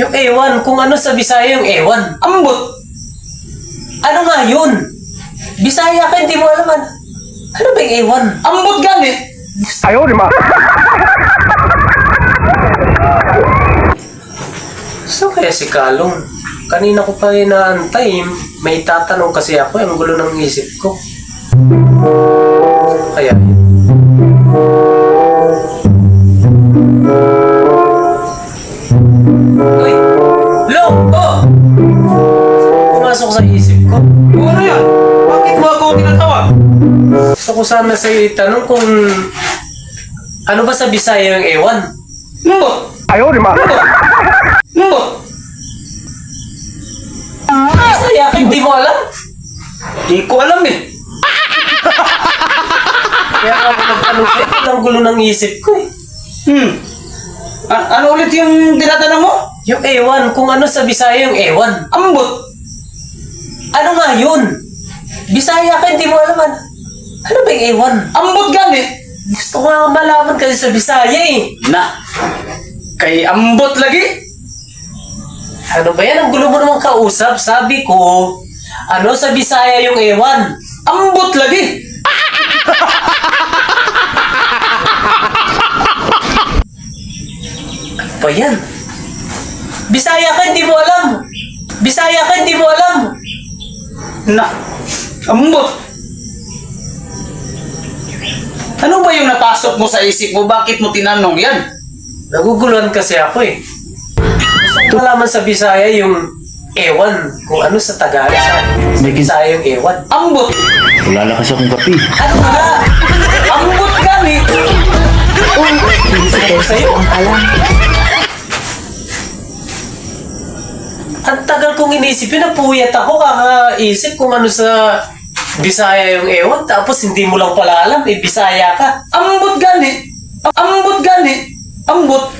Yung ewan, kung ano sa Bisaya yung ewan. Ambot. Ano nga yun? Bisaya ka, hindi mo alam. Ano ba yung ewan? Ambot gani. 哎呦我的妈！ So kaya si Kalong? Kanina ko pa inaantay. May tatanong kasi ako. Ang gulo ng isip ko. Kaya yun. Uy! Lo! Oh! Pumasok sa isip ko. O ano yan? Bakit mo ako tinatawag? Gusto ko sana sa'yo itanong kung ano ba sa Bisaya yung ewan? Ambot. 哎呦我的妈！ Ambot. Bisaya ka, hindi mo alam? Di ko alam eh. Kaya ako nagtanong sa'yo, ang gulo ng isip ko eh. Ano ulit yung tinatanong mo? Yung ewan, kung ano sa Bisaya yung ewan. Ambot. Ano nga yun? Bisaya ka, hindi mo alam. Ano ba yung ewan? Ambot gani. Gusto ko nga malaman kasi sa Bisaya eh. Na. Kay ambot lagi. Ano ba yan? Ang gulo mo namang kausap. Sabi ko, ano sa Bisaya yung ewan? Ambot lagi. Ano ba yan? Bisaya ka, hindi mo alam. Bisaya ka, hindi mo alam. Na. Ambot. Ano ba yung napasok mo sa isip mo? Bakit mo tinanong yan? Naguguluhan kasi ako eh. Gusto ko malaman sa Bisaya yung ewan. Kung ano sa Tagalog sa Bisaya yung ewan. Ambot. Wala na kasi akong kape. Ano nga? Ambot gani. Ako sa'yo. Ang tagal kong inisip yun, napuyat ako kakaisip kung ano sa Bisaya yung ewan. Tapos hindi mo lang pala alam, eh Bisaya ka. Ambot gani. Ambot gani. Ambot.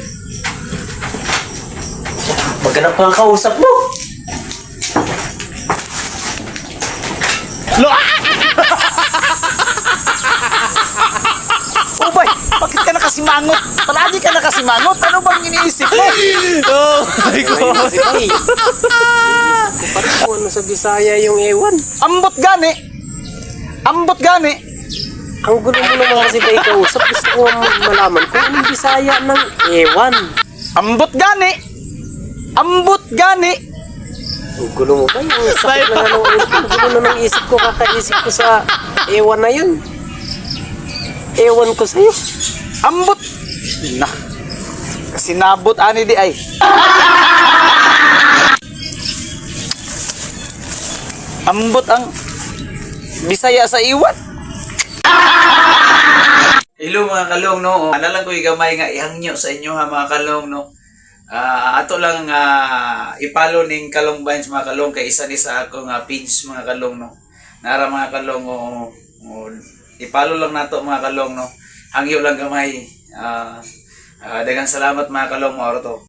Maghanap ka ng kausap mo. Ubay, bakit ka nakasimangot? Palagi ka nakasimangot. Ano bang iniisip mo? Oh my God. Kung ano sa Bisaya yung ewan. Ambot gani. Ambot gani. Ang gulo mo naman kasi ba ikausap? Gusto ko malaman kung anong Bisaya ng ewan. Ambot gani. Ambot gani. Ang gulo mo ba? Yung sakit na nga ng ulo ko. Ang gulo na ng isip ko. Kakaisip ko sa ewan na yun. Ewan ko sa'yo. Ambot. Na. Sinabot ani di ay. Ambot ang Bisaya sa iwan. Hello mga kalong no. Ana lang ko gamay nga ihangyo sa inyo ha mga kalong no. Ato lang ipalo ning Kalong Vines mga kalong kay isa ni sa ako nga page mga kalong no. Nara mga kalong o, o, ipalo lang nato mga kalong no. Hangyo lang gamay. Daghang salamat mga kalong mo to.